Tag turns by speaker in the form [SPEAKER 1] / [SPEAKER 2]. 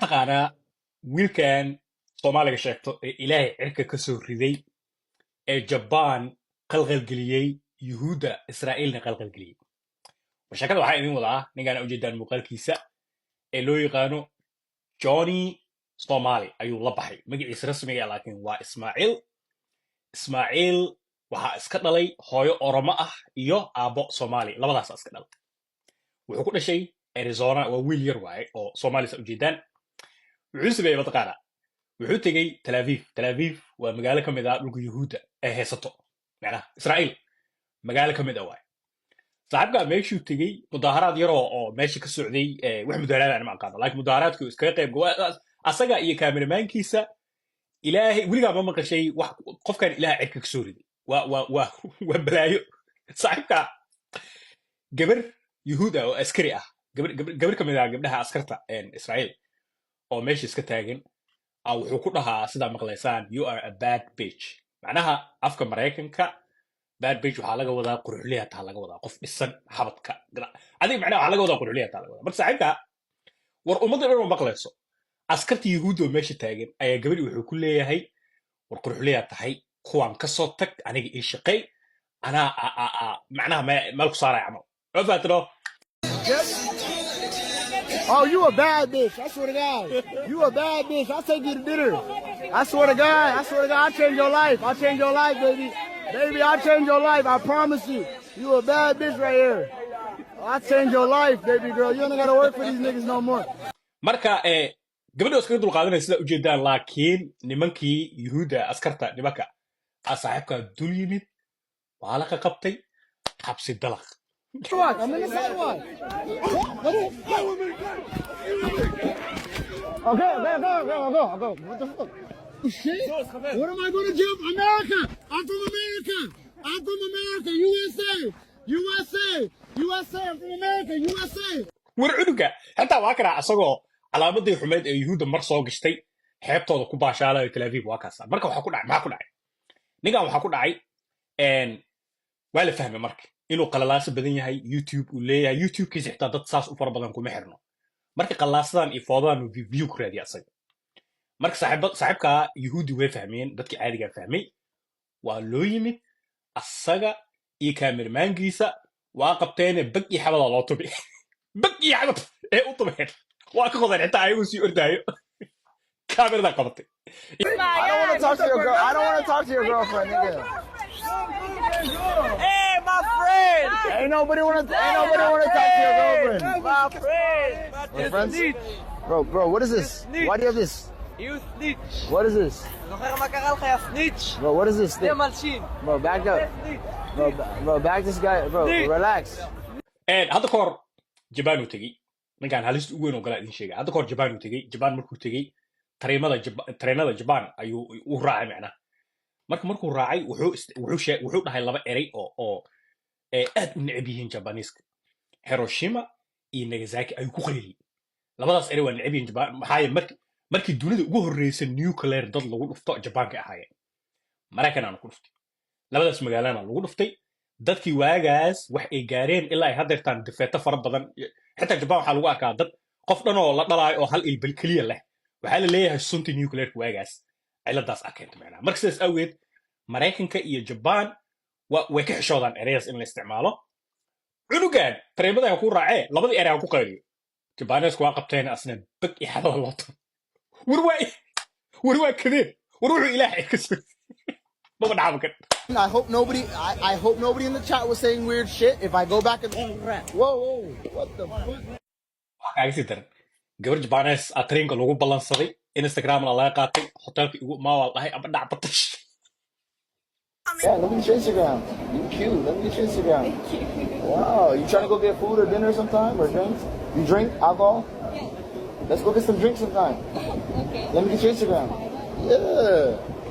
[SPEAKER 1] Taqaanaa wiilkan Soomaaliga sheegto ee Ilaahay cirka ka soo riday ee Jabaan qalqalgeliyey, Yuhuudda Israa'iilna qalqalgeliyey? Sheekada waxaa idin wadaa ninkaan ujeedaan muuqaalkiisa ee loo yaqaano Johnny Somali ayuu la baxay magaciisa rasmiga, laakiin waa Ismaaciil. Ismaaciil waxaa iska dhalay hooyo Oromo ah iyo aabbo Soomaali, labadaasa iska dhalay. Wuxuu ku dhashay Arizona. Waa wiil yar waaye oo Soomaalisa ujeedaan. Wuxuu sameeyey, mataqaana, wuxuu tegey Tel Aviv. Tel Aviv waa magaalo ka mid ah dhulka Yuhuudda ay haysato, macnaha Israa'iil magaalo ka mid ah waaye. Saaxiibkaa meeshuu tegey mudaaharaad yaroo oo meesha ka socday, wax mudaaharaad aan ma aqaano, laakiin mudaaharaadkii iskaga qayb asaga iyo kaamiramaankiisa. Ilaahay, weligaa ma maqashay wax qofkan Ilaah cirka ka soo riday? Waa balaayo. Saaxiibka gabar Yuhuud ah oo askari ah, gabar ka mid ah gabdhaha askarta Israa'iil oo meesha iska taagan ah, wuxuu ku dhahaa, sidaa maqlaysaan, "You are a bad bitch." Macnaha afka Maraykanka bad bitch waxaa laga wadaa quruxliya taa laga wadaa, qof dhisan xabadka adiga, macnaha waxaa laga wadaa quruxliya taa laga wadaa. Marka saaxiibka, war ummadda dhan oo maqlayso, askarta Yuhuudda oo meesha taagan ayaa gabadhi wuxuu ku leeyahay, "War quruxliyaa tahay, kuwaan ka soo tag, aniga ii shaqey, anaa macnaha meel ku saaraya camal." Ma fahatino?
[SPEAKER 2] Oh, you a bad bitch. I swear to God. You a bad bitch. I'll take you to dinner. I swear to God. I swear to God. I'll change your life. I'll change your life, baby. Baby, I'll change your life. I promise you. You a bad bitch right here. I'll change your life, baby girl. You don't gotta work for these niggas no more.
[SPEAKER 1] Marka gabadha iskaga dulqaadanaya sida ujeedaan, laakiin nimankii Yuhuudda, askarta nimanka aa saaxiibkaa dul yimid, waa la qaqabtay, xabsi dalaq.
[SPEAKER 2] Sidewalk. I'm in the sidewalk. What? Okay, go, go, go, go. What the fuck? Shit. What am I going to jail? America. I'm from America. I'm from America. USA. USA. USA. I'm from America. USA.
[SPEAKER 1] War cunuga xitaa waa kanaa, asagoo calaamadii xumeyd ee Yuhuudda mar soo gashtay xeebtooda ku baashaalayo Tel Aviv. Waa kaasa. Marka waxaa ku dhacay, maxaa ku dhacay ninkan? Waxaa ku dhacay, waa la fahmay marka inuu qalalaaso badan yahay. YouTube uu leeyahay, YouTubekiisa xitaa dad saas u fara badan kuma xirno. Marka qalaasadan iyo foodadan uu view ku raadiya asaga. Marka saaxiibkaa Yuhuudi way fahmeen, dadkii caadigaa fahmay. Waa loo yimid, asaga iyo kaamirmaankiisa waa qabteene, bag iyo xabadaa loo tumi, bag iyo xabad ee u tumeen, waa ka qodeen. Xitaa ayagoo sii ordaayo kaamiradaa qabatay.
[SPEAKER 2] I don't want to talk to your girl. I don't want to talk to your girlfriend, nigga.
[SPEAKER 3] Hey, my friend!
[SPEAKER 2] Ain't nobody want to talk to your girlfriend.
[SPEAKER 3] My friend!
[SPEAKER 2] We're friends? Bro, bro, what is this? Why do you have this?
[SPEAKER 3] You snitch!
[SPEAKER 2] What is this?
[SPEAKER 3] זוכר מה קרה לך, יא snitch?
[SPEAKER 2] Bro, what is this
[SPEAKER 3] זה
[SPEAKER 2] thing?
[SPEAKER 3] מלשין.
[SPEAKER 2] Bro, back up. Bro, bro, back this guy. Bro, relax.
[SPEAKER 1] Hadda ka hor Jabaan uu tegey ninkaan. Halista ugu weyn oo galaa idin sheegay. Hadda ka hor Jabaan uu tegey. Jabaan markuu tegey, tareemada tareenada Jabaan ayuu u raacay macnaha. Marka markuu raacay, wuxuu dhahay laba erey oo ee aad u neceb yihiin Jabaniiska. Hiroshima iyo Nagasaki ayuu ku qayliyey. Labadaas erey waa neceb yihiin Jabaan. Maxaa yeele, markii dunida ugu horreysay nuclear dad lagu dhufto Jabaanka ahaayeen, Maraykan ku dhuftay, labadaas magaalana lagu dhuftay. Dadkii waagaas wax ay gaareen ilaa ay haddeertaan defeeto fara badan. Xitaa Jabaan waxaa lagu arkaa dad qof dhan oo la dhalaayo oo hal ilbal keliya leh. Waxaa la leeyahay sunta nuclearka waagaas ciladaas a keenta macnaha. Marka sidaas awgeed Maraykanka iyo Jabaan way ka xishoodaan ereyadaas in la isticmaalo. Cunugan tareemada ha ku raacee, labadii erey ha ku qayliyo, Jabaaneesku waa qabteen, asna bag iyo xabada loo tumo. War waa kadeen, war wuxuu Ilaahay ka soo maba dhacba kan.
[SPEAKER 2] I hope nobody in the chat was saying weird shit. If I go back and whoa, whoa, what the fuck?
[SPEAKER 1] Waxaa kaaga sii daran gabar Jabaanees aa tareenka lagu ballansaday, Instagramna laga qaatay, hotelka igu maawal dhahay ama dhac batash.
[SPEAKER 2] Yeah, let me get your Instagram. You cute. Let me get your Instagram.
[SPEAKER 4] Thank you.
[SPEAKER 2] Wow, you trying to go get food or dinner sometime or drinks? You drink alcohol?
[SPEAKER 4] Yeah.
[SPEAKER 2] Let's go get some drinks sometime.
[SPEAKER 4] Okay.
[SPEAKER 2] Let me get your Instagram. Yeah.